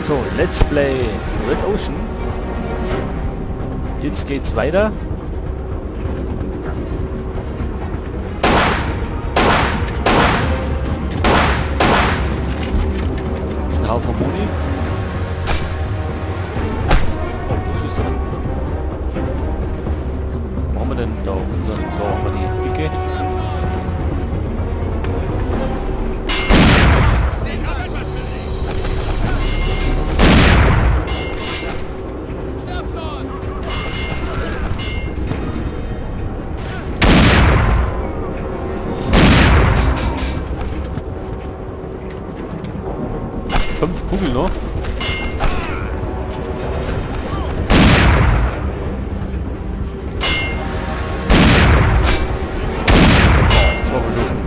So, Let's Play Red Ocean. Jetzt geht's weiter. Jetzt ein Haufen Muni. Oh, das ist er. Wo haben wir denn da unseren? Da haben wir die dicke. Fünf Kugeln noch. Zwei verschossen.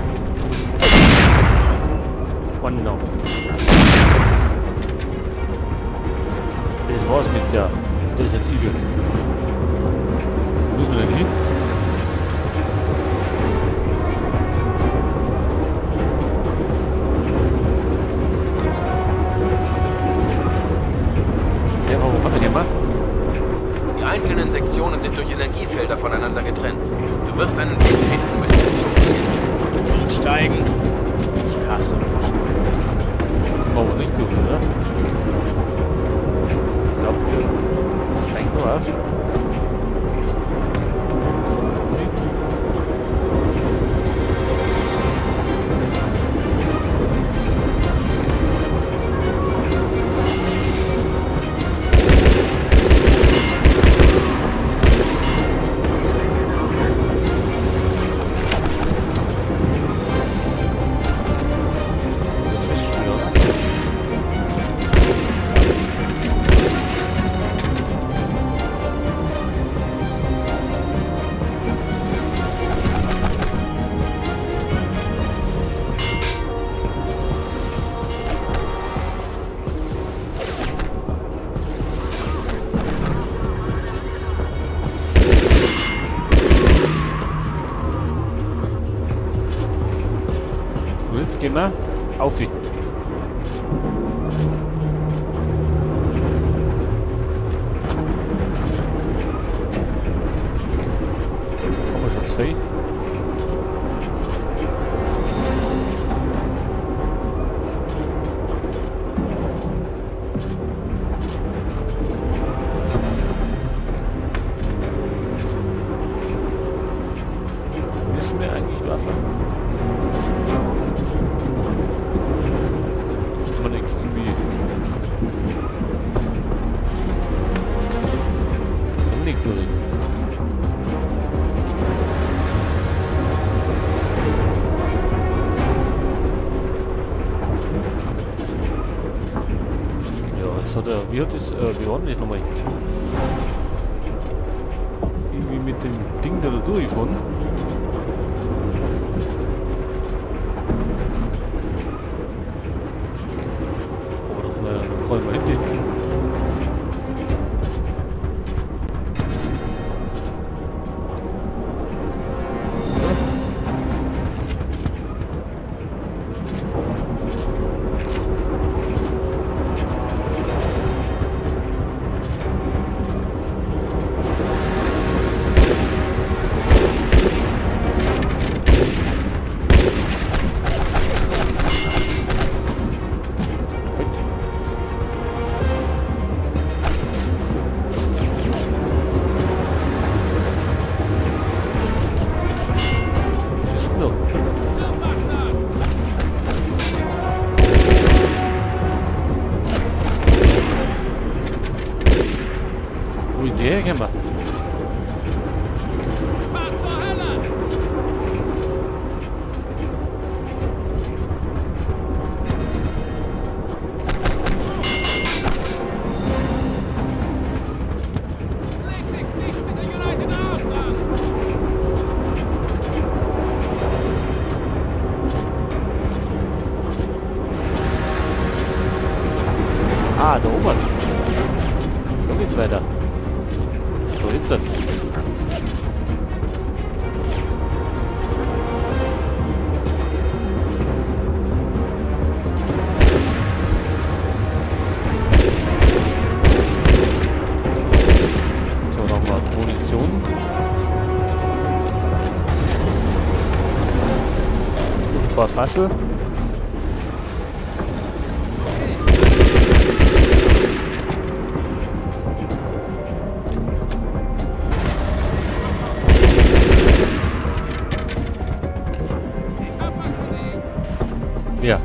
One noch. Das war's mit der Desert Eagle. Wo müssen wir denn hin? Die einzelnen Sektionen sind durch Energiefelder voneinander getrennt. Du wirst einen Weg finden müssen, um zu fliehen. Durchsteigen. Ich hasse Durchsteigen. Das machen wir nicht durch, oder? Ich glaube, wir steigen nur auf. Von der Uni. Jetzt gehen wir auf. Kommen wir schon zwei. Müssen wir eigentlich werfen? Durch. Ja, es hat er, wie hat das, wie war denn das nochmal? Irgendwie mit dem Ding da durchgefahren. Aber da fahren wir hinten. Wo ist der hergekommen? Fahr zur Hölle! Leg dich nicht mit der United Arms an! Ah, da oben. Da geht's weiter. So, jetzt. Fassel. Ja.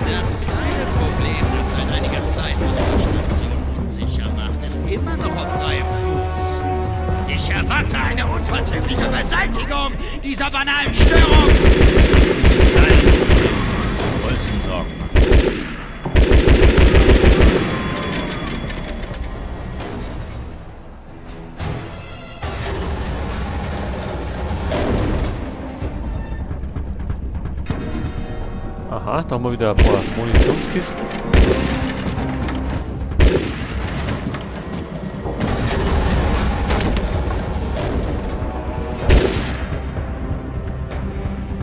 Das kleine Problem, das seit einiger Zeit unsere Station unsicher macht, ist immer noch auf freiem Fuß. Ich erwarte eine unverzügliche Beseitigung dieser banalen Störung! Sie sind kein Problem, uns zu Bolzen sorgen. Aha, da haben wir wieder ein paar Munitionskisten.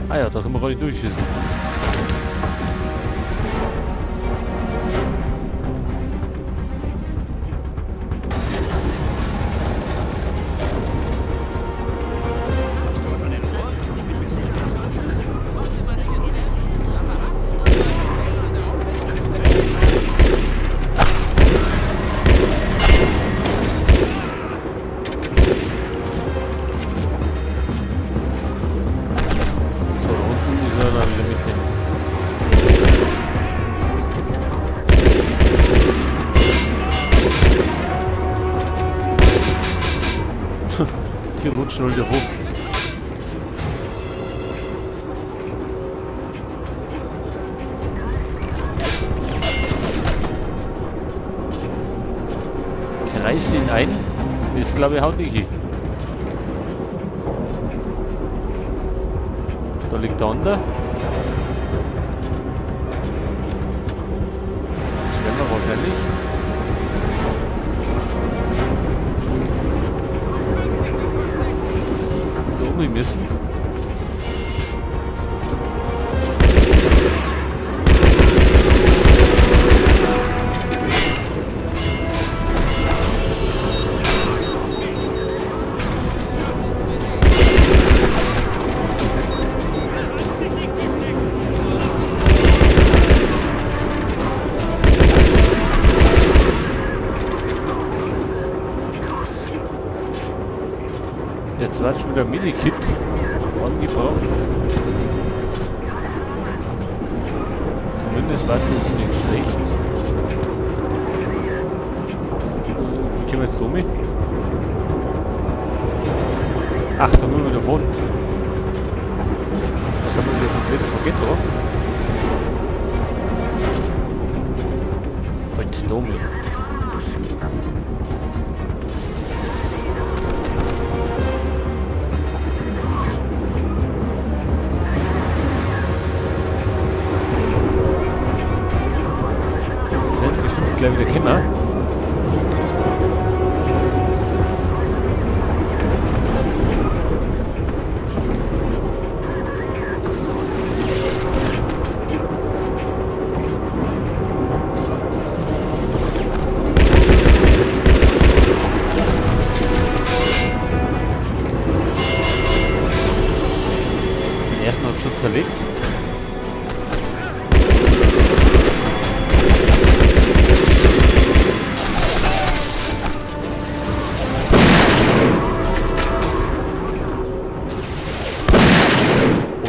Ah ja, da können wir gar nicht durchschießen. Hast du was an den Ohren? Ich bin mir sicher, dass du anschließt. So, da unten ist er dann wieder mit dem. Die rutschen alle davon. Kreist ihn ein. Das glaube ich haut nicht hin. Da liegt der andere. Das werden wir wahrscheinlich. Da oben müssen. Jetzt war schon wieder Medikit angebracht. Zumindest war das nicht schlecht. Wie kommen wir jetzt um? Ach, da müssen wir davon. Das haben wir wieder komplett vergessen, oder? Und Domi. Gleich wieder kommen. Den ersten hat schon zerlegt.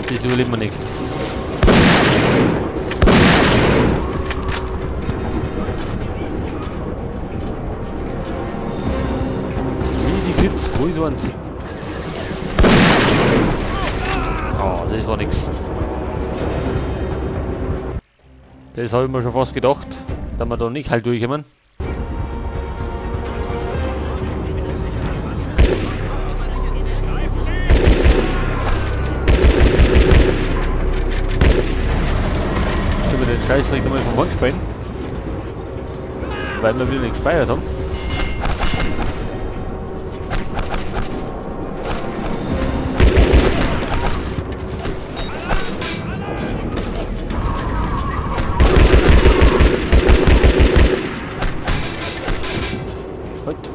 Das überleben wir nicht. Wie die Kids, wo ist eins? Oh, das war nix. Das habe ich mir schon fast gedacht, dass wir da nicht halt durchkommen. Den Scheißdreck nochmal von vorn spielen, weil wir wieder nicht gespeichert haben.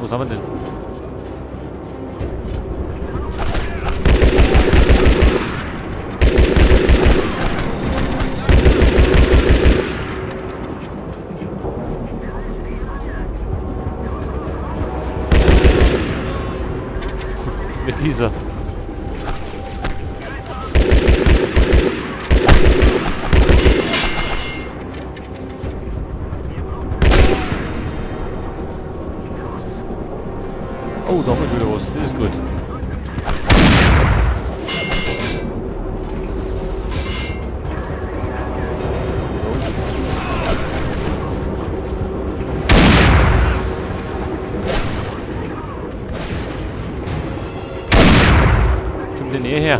was haben wir denn? Mit dieser. Oh, da haben wir schon wieder was. Das ist gut. Kommt der Nähe her.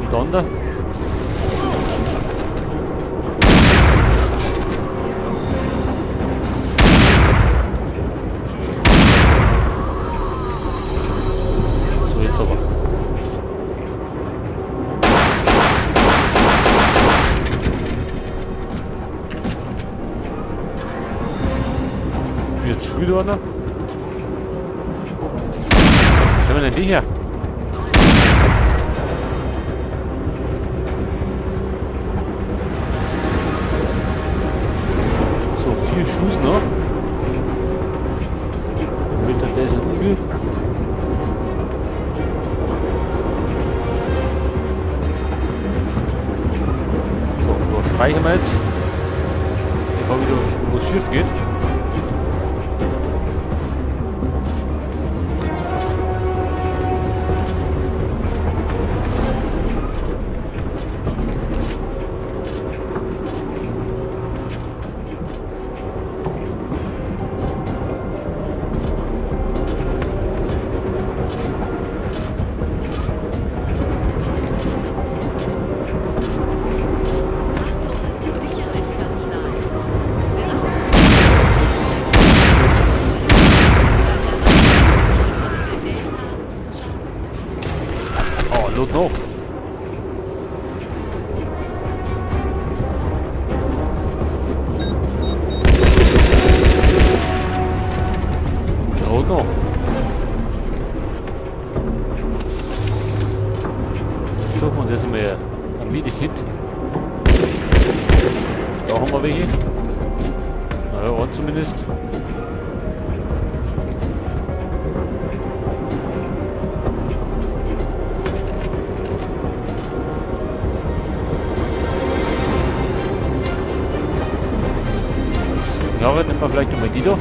Und dann da. Jetzt schon wieder einer. Was haben wir denn die hier? So, 4 Schuss noch. Mit der Desert Eagle. So, da speichern wir jetzt. Bevor wieder wo das Schiff geht. Lot noch. Gerade noch. Suchen wir uns jetzt mal ein Medikit. Da haben wir welche. Naja, einen zumindest. Ja, nehmen wir vielleicht nochmal die da.